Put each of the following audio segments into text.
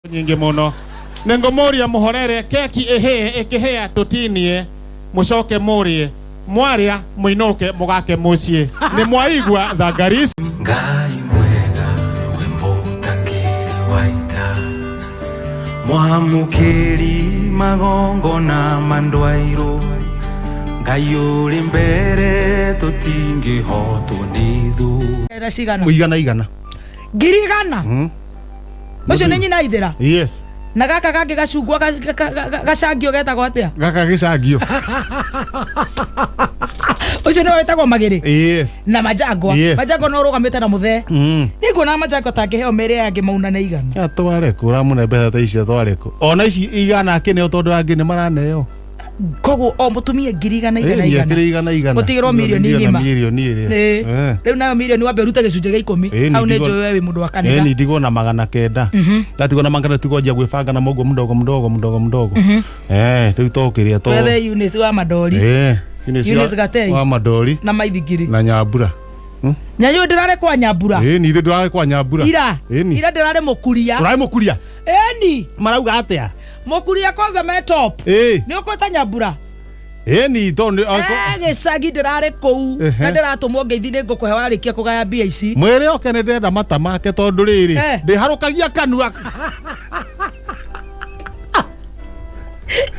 Nyingĩ mũno nĩngũmũria mũhorere keki ĩhĩe ĩkĩhĩa tũtinie mũcoke mũrĩe mwarĩa mũinũke mũgake mũciĩ nĩ mwaigua thangaris. Ngai mwega we mũtangĩri wa ita mwamũkĩri magongona mandwairũ Ngai ũrĩ mbere tũtingĩhotwo nĩ thũ. Era cigana? Igana igana. 100,000. Ũcio nĩ nyina ithĩra. Yes. Na gaka kangĩ gacungwa gacangio getagwo atĩa? Gaka gĩcangio. Ũcio nĩwe wĩtagwo magĩrĩ. Yes. Na majangwa. Yes. Majangwa no ũrũgamĩte na mũthee. Nĩnguona majangwa tangĩheo mĩrĩ yangĩ maunane 100. Atware kũ ũramũne mbeca ta ici atware kũ ona ici 100 akĩneo tondũ angĩ nĩ maraneo. Koguo o mũtumia 100,000 100 Ĩni, 100. akĩrĩ 100 100. Gũtigĩrwo mirioni Ndigo na ng'ima. mirioni ĩrĩa. Ĩĩ. Eh. Rĩu nayo mirioni wambe ũrute gĩcunjĩ gĩa 10. Ĩni, Hau nĩ ndigwo- njũĩ we wĩ mũndũ wa kanitha. Ĩni ndigwo na 900. Ndatigwo na 900 tigwo gwĩbanga na moguo mdogo mdogo mdogo mdogo. Eh, rĩu to kĩrĩa to. Wethe Eunice wa Mandori. Eh, Eunice Eunice Gatei. Wa Mandori Na maithingiri. na Nyambura. Nyanyu ndĩrarĩ kwa Nyambura. Ĩni ithuĩ ndĩrarĩ kwa Nyambura. Ira. Ĩni. Ira ndĩrarĩ mũkuria. Ũrarĩ mũkuria. Ĩni. Marauga atĩa? Mũkuria kwanza me top. Ĩĩ. Nĩ ũkwĩta Nyambura? Ĩni tondũ nĩ Eh, gĩcagi ndĩrarĩ kũu. Ehe. Na ndĩratũmwo ngeithi nĩ ngũkũhe warĩkia kũgaya mbia ici. Mwĩrĩ oke nĩ ndĩrenda mata make tondũ rĩrĩ Eh. ndĩharũkagia kanua.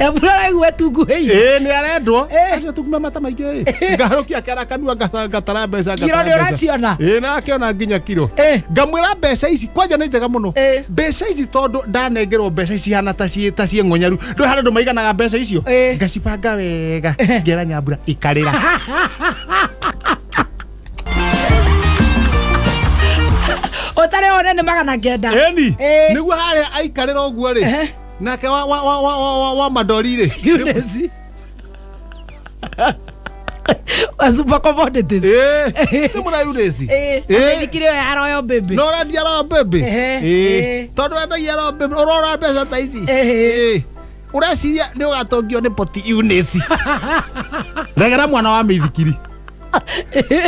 Nyambura araigua tunguhĩire. Ĩĩ nĩ arendwo. Eh. Acio tunguma mata maingĩ ĩ. Ngaharũkia kara kanua ngatara mbeca Kiro ngatara nĩ mbeca. ũraciona? Ĩĩ na akĩona nginya kiro. Eh. Ngamwĩra mbeca ici kwanja nĩ njega mũno. Eh. Mbeca ici tondũ ndanengerwo mbeca ici hana ta ciĩ ta ciĩ ng'onyaru. Ndũĩ harĩ andũ maiganaga mbeca icio. Eh. Ngacibanga wega. Ngera Nyambura ikarĩra. Ũtarĩ one nĩ 900. Ĩni. Eh. Nĩguo harĩa aikarĩra ũguo rĩ. Eh. Nake wa wa wa wa wa, wa, wa mandori rĩ. Eunice. Wa super commodities. Ĩĩ. Nĩ mũra Eunice. Ĩĩ. Ĩĩ. Maithikiri ĩyo ya Royal Baby. No ũrendia Royal Baby? Ehe, Ĩĩ. ĩĩ. Tondũ wendagia Royal Baby, ũrora mbeca ta ici? Ehe. Ĩĩ. Ũreciria nĩ ũgatongio nĩ poti Eunice. Regera mwana wa mĩithikiri.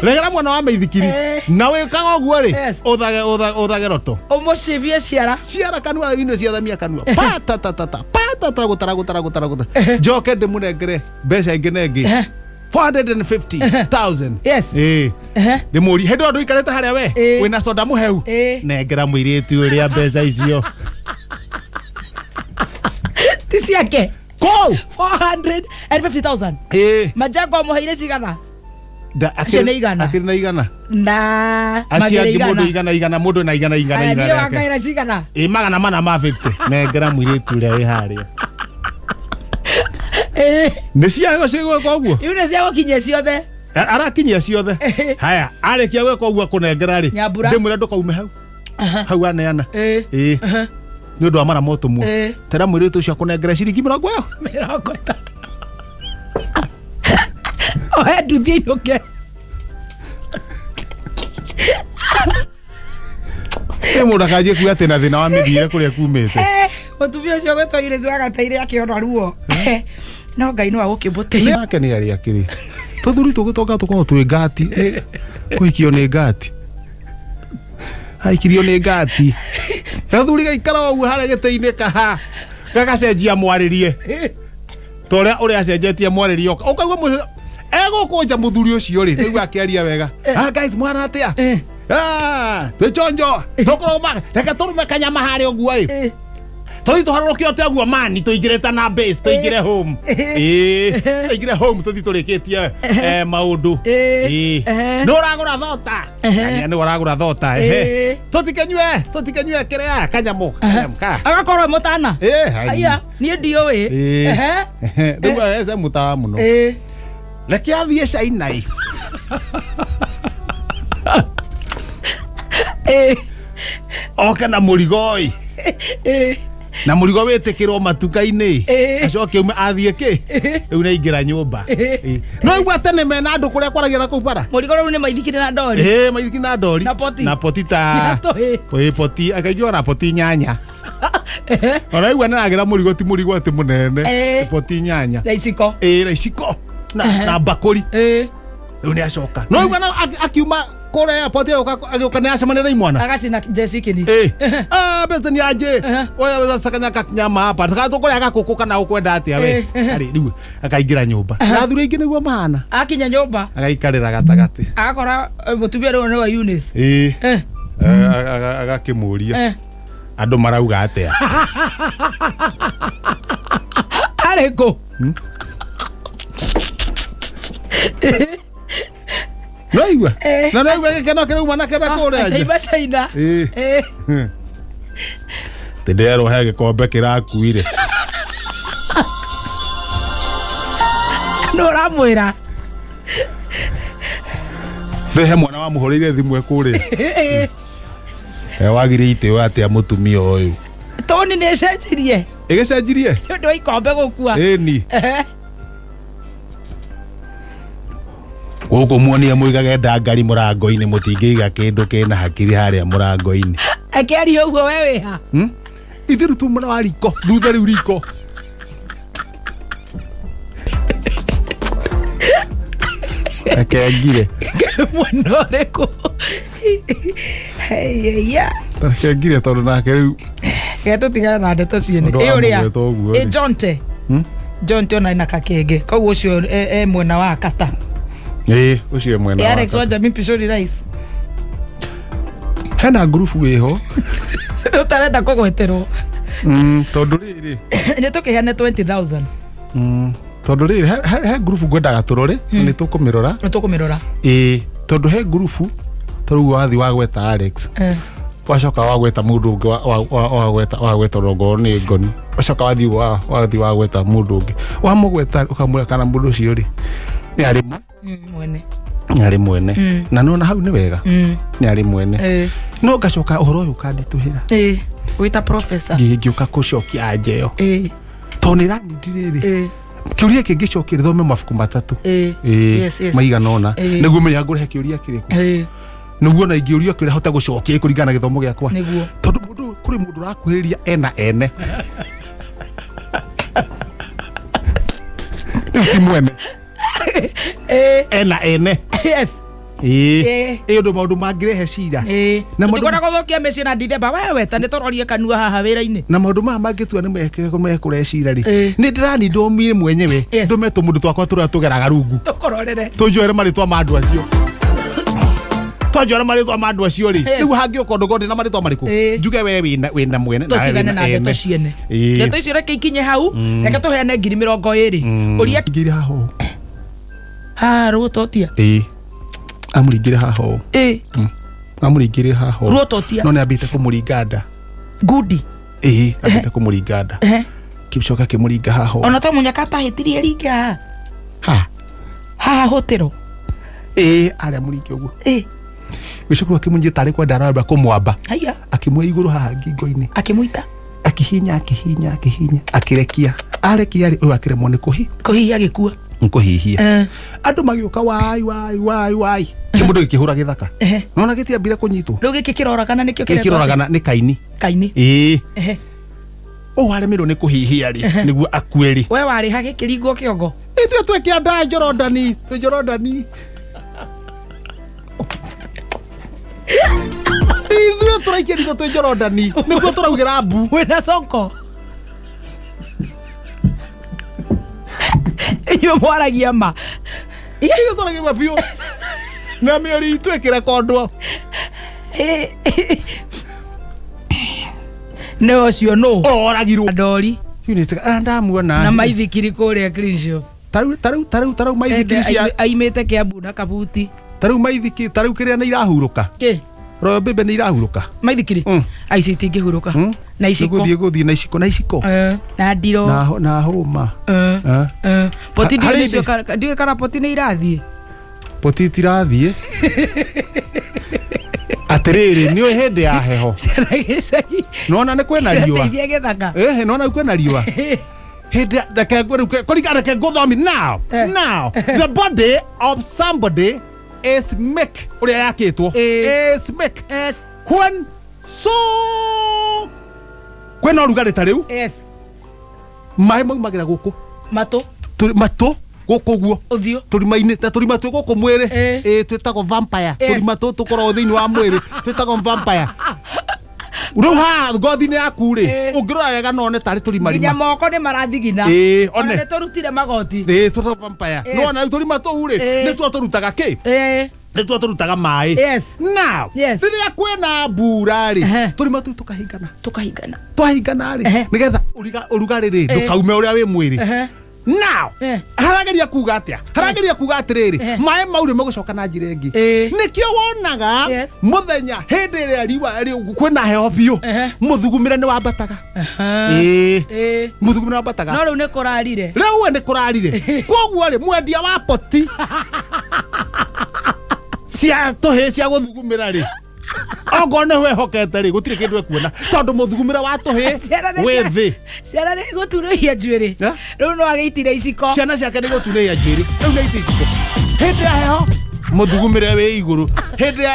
Regera mwana wa mĩithikiri. Ĩĩ. Na wĩkaga ũguo rĩ, Yes. ũthage ũthage ũthage roto. Ũmũcibie ciara. Ciara kanua Eunice athamia kanua. Pa ta ta ta ta. Pa ta ta gũtara gũtara gũtara gũtara. Njoke ndĩmũnengere mbeca ingĩ na ĩngĩ. 450,000. Yes. Ĩĩ. Ehe. Ndĩmũrie hĩndĩ ĩyo ndũikarĩte harĩa we Ĩĩ. wĩna soda mũheu Ĩĩ. nengera mũirĩtu ũrĩa mbeca icio Ti ciake. kũu 450,000. Ĩĩ. Majango amũheire cigana? Da- Acio nĩ 100. akĩrĩ na 100. Na Acio magĩrĩ angĩ mũndũ 100. 100 100 mũndũ na 100 100 Aya, 100 niĩ rĩake. wangaĩra cigana? Ĩ 450 nengera mũirĩtu ũrĩa wĩ harĩa. Ĩĩ. Nĩ ciago cigwĩka ũguo? Iu nĩ cia gũkinyia ciothe. Arakinyia ciothe. Haya, arĩkia gwĩka ũguo akũnengera rĩ. Nyambura. Ndĩmwĩre ndũkaume hau. Hau aneana. Ĩĩ. Ĩĩ. Nĩ ũndũ wa mara motũmwo. Ĩĩ. Tera mũirĩtu ũcio akũnengere ciringi mĩrongo ĩyo. 50. Oe nduthi ĩinũke. Ĩ mũndũ akanjie kuga atĩ na thĩna wa mĩthiĩre kũrĩa kumĩte. Eh, mũtumia ũcio gwĩtwo Eunice wa Gataire akĩona ruo. No Ngai no agũkĩmũteithia. Nake nĩ arĩa akĩrĩ. Tũthuri tũgĩtonga tũkoragwo twĩ ngati. Nĩ- Kũhikio nĩ ngati. Aikirio nĩ ngati. Gathuri gaikara ũguo harĩa gĩtĩ-inĩ kaha. Gagacenjia mwarĩrie. Ta ũrĩa ũrĩa acenjetie mwarĩrie oka. Ũkaigua mũcio egũkũnja mũthuri ũcio rĩ, rĩu akĩaria wega. Ah guys mwana atĩa? Eh. Ah, twĩ chonjo. Tũkũrũma, reke tũrũme kanyama harĩa ũguo ĩ. Eh. Tũthiĩ tũharũrũke ote ũguo mani tũingĩre ta na base tũingĩre home. Ĩĩ, tũingĩre home tũthiĩ tũrĩkĩtie eh, maũndũ. Ĩĩ. Ĩĩ. Ehe. Nĩ ũragũra thota. Ehe. Nĩ ũragũra thota. Ehe. Ĩĩ. Tũtikĩnyue, tũtikĩnyue kĩrĩa kanyamũ, kanyamũ ka. Agakorwo e mũtana. Ĩĩ, hai. Aya, niĩ ndiũĩ. Ĩĩ. Ehe. Rĩu ece mũtawa mũno. Ĩĩ. Reke athiĩ China ĩ. Ĩĩ. Oke na mũrigo ĩ. Ĩĩ. Na mũrigo wĩtĩkĩrwo matuka-inĩ. Ĩĩ. Acoke aume athiĩ kĩ? Rĩu nĩ aingĩra nyũmba. Ĩĩ. No igua tene mena andũ kũrĩa kwaragia na kũu bara. Mũrigo rĩu nĩ maithikiri na ndori. Ĩĩ maithikiri na ndori. Na poti. Na poti ta. Tũhĩ. Ĩĩ poti akaingĩra na poti 8. Ona igua nĩragĩra mũrigo ti mũrigo atĩ mũnene. Ĩĩ. Poti 8. Na iciko. Ĩĩ na iciko. Na na mbakũri. Ĩĩ. Rĩu nĩ acoka. No igua na akiuma Kũrĩa airport agĩũka nĩ acemania na imwana. Agacina jecikini. Eh. Ah, beste ni aje. Oya sakanya kakinyama hapa. Taka tukuria gakũkũ kana ũkwenda atĩa we. Arĩ rĩu akaingĩra nyũmba. Na athuri aingĩ nĩguo mahana. Akinya nyũmba Agaikarĩra gatagatĩ. agakora mũtumia rĩu nĩwe Eunice. Ĩĩ. Eh, Agakĩmũria. eh. Andũ marauga atĩa? Arĩ kũ? No igua? Eh. Na no igua gĩkeno kĩrauma na kĩna kũrĩa nja. Akaimba China. Ĩĩ. Eh. Ndĩrerwo he gĩkombe kĩrakuire. Nũ ũramwĩra? Rĩu he mwana wamũhũrĩire thimũ e kũrĩa. Eh, E wagire itĩo atĩa mũtumia ũyũ. Toni nĩ ĩcenjirie Ĩgĩcenjirie? nĩ ũndũ wa ikombe gũkua. Ĩni. Eh. Gũkũ muonie mũigage ndangari mũrango-inĩ mũtingĩiga kĩndũ kĩna hakiri harĩa mũrango-inĩ. Akĩaria ũguo we wĩha. Ithuĩ rĩu tumana wa riko thutha rĩu riko. Reke ngire. Mwena ũrĩkũ? Haiya. Reke ngire tondũ nake rĩu Reke tũtigane na ndeto ciene. Ũndũ wa Ĩ ũrĩa. mũgweta ũguo Ĩ rĩ. Jonte. Jonte ona ena kakenge. Koguo ũcio e mwena wa kata. Ĩĩ ũcio e mwena Ĩ wa Alex kata. wa Jamii Pishori Rice. Hena ngurubu ĩho. Ũtarenda kũgweterwo. Tondũ rĩrĩ. Nĩ tũkĩheane 20,000. Tondũ rĩrĩ he ngurubu ngwendaga tũrore na nĩ tũkũmĩrora. Nĩ tũkũmĩrora. Ĩĩ tondũ he ngurubu tarĩu wathiĩ wagweta Alex. Eh. Wacoka wagweta mũndũ ũngĩ wagweta wagweta rongo nĩ ngoni wacoka wathiĩ wathiĩ wagweta mũndũ ũngĩ wamũgweta ũkamwĩra kana mũndũ ũcio rĩ nĩ arĩ Mwene. nĩ arĩ mwene na nona hau nĩ wega nĩ arĩ mwene Eh. no ngacoka ũhoro ũyũ ũkanditũhĩra Eh. Wĩta professor. ngĩũka kũcokia anja ĩyo Eh. tondũ nĩ ĩranindi rĩrĩ Eh. kĩũria kĩngĩcokia rĩthome mabuku matatũ Eh. Ĩĩ, Yes, yes. maigana ũna Ĩĩ. nĩguo menya ngũrehe kĩũria kĩrĩkũ Eh. nĩguo ona ingĩũrio kĩũria hote gũcokia kũringana na gĩthomo gĩakwa Nĩguo. tondũ mũndũ kũrĩ mũndũ ũrakuhĩrĩria ena ene rĩu ti mwene Eh. ena ene Yes. ĩĩ Ĩĩ. ĩ ũndũ maũndũ mangĩrehe cira Ĩĩ. Na maũndũ- Tũtikwenda gũthũkia mĩciĩ na ndithemba wewe ta nĩ tũrorie kanua haha wĩra-inĩ. na maũndũ maya mangĩtua nĩ mekũrehe cira rĩ Ĩĩ. nĩ ndĩrani ndũmie mwenyewe Yes. ndũme tũmũndũ twakwa tũrĩa tũgeraga rungu Tũkũrorere. tũnjoere marĩtwa ma andũ acio twanjoera marĩtwa ma andũ acio rĩ Yes. rĩu hangĩũka ũndũ ngorwo ndĩ na marĩtwa marĩkũ Ĩĩ. njuge we wĩna mwene nawe Tũtigane wĩna na ndeto ene. ciene. Ĩĩ. Ndeto icio reke ikinye hau. Reke tũheane 20,000. Ũria Ingĩire haha ũũ. haha rũtotia. Ĩĩ. Amũringire haha ũũ. Ĩĩ. Amũringire haha ũũ. Ruototia. No nĩ ambĩte kũmũringa nda. Ngudi. Ĩĩ, ambĩte kũmũringa nda. Ehe. Kĩcoka kĩmũringa haha ũũ. Ona to mũnyaka atahĩtirie ringa haha. Ha. Haha hũtĩro. Ĩĩ, arĩa mũringe ũguo. Ĩĩ. Gĩcoka akĩmũnyita tarĩ kwenda aramba kũmwamba. Haiya. Akĩmuoya igũrũ haha ngingo-inĩ. Akĩmũita. Akihinya, akihinya, akihinya. Akĩrekia. Arekia rĩ, ũyũ akĩremwo nĩ kũhi. Kũhihia gĩkua. Nĩ kũhihia. Eh. Andũ magĩũka wai wai wai wai. Kĩmũndũ gĩkĩhũra gĩthaka. Ehe. Nona gĩtiambire kũnyitwo. Rĩu gĩkĩ kĩroragana nĩkĩo kĩretwo atĩa? Gĩkĩroragana nĩ kaini. Kaini. Ĩĩ. Ehe. Ũũ aremirwo nĩ kũhihia rĩ nĩguo akue rĩ. We warĩ ha gĩkĩringwo kĩongo. Ithuĩ twĩ kĩanda Jorodani, twĩ Jorodani. Ithuĩ tũraikia ritho twĩ Jorodani, nĩguo tũraugĩra mbu. Wĩna soko. Inyuĩ mwaragia ma. Ithuĩ tũraugĩra biũ. Na mĩori itũ ĩkĩrekondwo. Nĩ ũcio nũ? Oragirwo. Ndori Ndamuona. na maithikiri kũrĩa clean shop. Tarĩu tarĩu tarĩu tarĩu maithikiri cia Aimĩte Kĩambu na kabuti. tarĩu maithikiri tarĩu kĩrĩa nĩ irahurũka. Kĩ? Royal Baby nĩ irahurũka. Maithikiri? Aici itingĩhurũka. Na iciko. Gũthiĩ gũthiĩ na iciko na iciko. Eh, na ndiro. Na hũma. Eh, Eh. eh. Poti Harĩ ndiũĩ ici- ndiũĩ kana poti nĩ irathiĩ. Poti itirathiĩ. Atĩrĩrĩ nĩ ũĩ hĩndĩ ya heho. Ciana gĩcagi. Nona nĩ kwĩna riũa. Irateithia gĩthaka. Ĩhĩ nona rĩu kwĩna riũa. Hĩndĩ ya reke ngwĩre kũringana reke ngũthomi now. Eh. Now the body of somebody is make ũrĩa yakĩtwo Eh. is make Yes. when so kwĩna ũrugarĩ ta rĩu Yes. maĩ maumagĩra gũkũ Matũ. Tũrĩ- matũ Gũkũ ũguo. Ũthiũ. Tũrima-inĩ ta tũrima twĩ gũkũ mwĩrĩ. Ĩĩ. Ĩĩ, twĩtagwo vampire. Yes. Tũrima tũtũ tũkoragwo thĩinĩ wa mwĩrĩ twĩtagwo vampire. Rĩu haha ngothi-inĩ yaku rĩ, Ĩĩ. ũngĩrora wega no one tarĩ Nginya tũrimarima. moko nĩ marathigina. Ĩĩ, Ona one. nĩ tũrutire magoti. Ĩĩ, tũtagwo vampire. Yes. Nĩwona rĩu tũrima tũu rĩ, Ĩĩ. nĩtuo tũrutaga kĩ? Ĩĩ. Nĩtuo tũrutaga maĩ. Yes. Now, Yes. rĩrĩa kwĩna mbura rĩ, Ehe. tũrima tũu tũkahingana. Tũkahingana. Twahingana rĩ, Ehe. nĩgetha ũrugarĩ rĩ ndũkaume ũrĩa wĩ mwĩrĩ. Ehe. Now, Eh. harageria kuga atia? Harageria kuga atiriri, Eh. maĩ mau rĩ megũcoka na njĩra ĩngĩ. Eh. Nĩkĩo wonaga Yes. mũthenya hĩndĩ ĩrĩa riũa kwĩna heho biũ, Ehe. mũthugumĩre nĩ wambataga. Aha. Ĩĩ. Ĩĩ. Mũthugumĩre wambataga. No rĩu nĩ kũrarire. Rĩu we nĩ kũrarire. Koguo rĩ, mwendia wa poti cia tũhĩĩ cia gũthugumĩra rĩ, ongorwo nĩ wehokete rĩ, gũtirĩ kĩndũ ekuona tondũ mũthugumĩre wa tũhĩĩ Ciana nĩ wĩ cia- thĩ. Ciana nĩ igũturũhia njuĩrĩ. Eh? Rĩu no agĩitire iciko. Ciana ciake nĩ gũturĩia njuĩrĩ rĩu nĩ iti iciko. Hĩndĩ ya heho mũthugumĩre wĩ igũrũ, hĩndĩ ya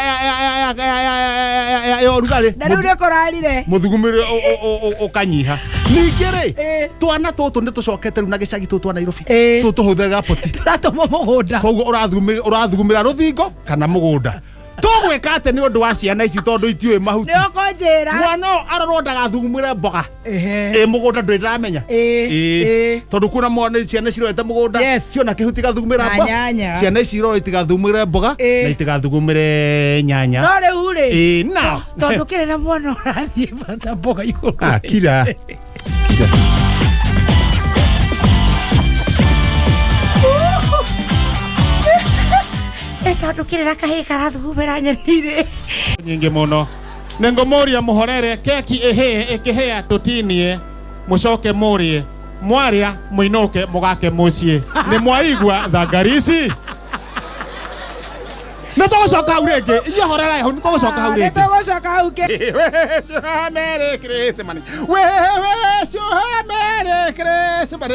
ũrugarĩ Na rĩu nĩ kũrarire. mũthugumĩre ũkanyiha. Ningĩ rĩ, Eh. twana tũtũ nĩ tũcokete rĩu na gĩcagi tũtũ twa Nairobi, Eh. tũtũ tũhũthĩraga poti. Tũratũmwo mũgũnda. Koguo ũrathugumĩra rũthingo kana mũgũnda. Tũgwĩka atĩ nĩ ũndũ wa ciana ici tondũ itiũĩ mahuti. Nĩ ũkũnjĩra. Mwana ũyũ arorwo ndagathugumĩre mboga Ehe. ĩ mũgũnda ndũrĩ ndĩramenya. Ĩĩ, ĩĩ. Tondũ kuna mwana ciana cirorete mũgũnda, Yes. ciona kĩhuti gathugumĩra Na mboga. nyanya. Ciana ici irorwo itigathugumĩre mboga Ĩĩ. na itigathugumĩre nyanya. No rĩu rĩ. Ĩĩ, now. Tondũ kĩrĩ na mwana ũrathiĩ bata mboga igũrũ. Ah, kira. Kira. Ĩ tondũ kĩrĩ na kahĩĩ karathugumĩra nyeni rĩ. Nyingĩ mũno. Nĩngũmũria mũhorere keki ĩhĩe ĩkĩhĩa tũtinie, mũcoke mũrĩe, mwarĩa mũinũke mũgake mũciĩ. Nĩ mwaigua thangarici? Nĩ tũgũcoka hau rĩngĩ. Inyuĩ horerai hau, nĩ tũgũcoka hau Nĩ rĩngĩ. tũgũcoka hau kĩ. We wish you a Merry Christmas. We wish you a Merry Christmas.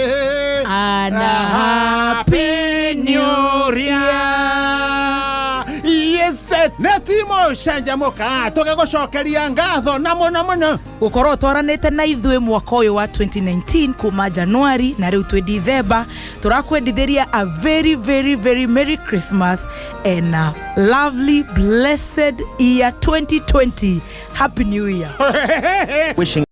And a Happy New Year. Yes, nĩ timu canjamũka tũgĩgũcokeria ngatho na mũno mũno. Gũkorwo twaranĩte na ithuĩ mwaka ũyũ wa 2019 kuma Januari na rĩu twĩ Dithemba, tũrakwendithĩria a very very very merry Christmas and a lovely blessed year 2020. Happy New Year. Wishing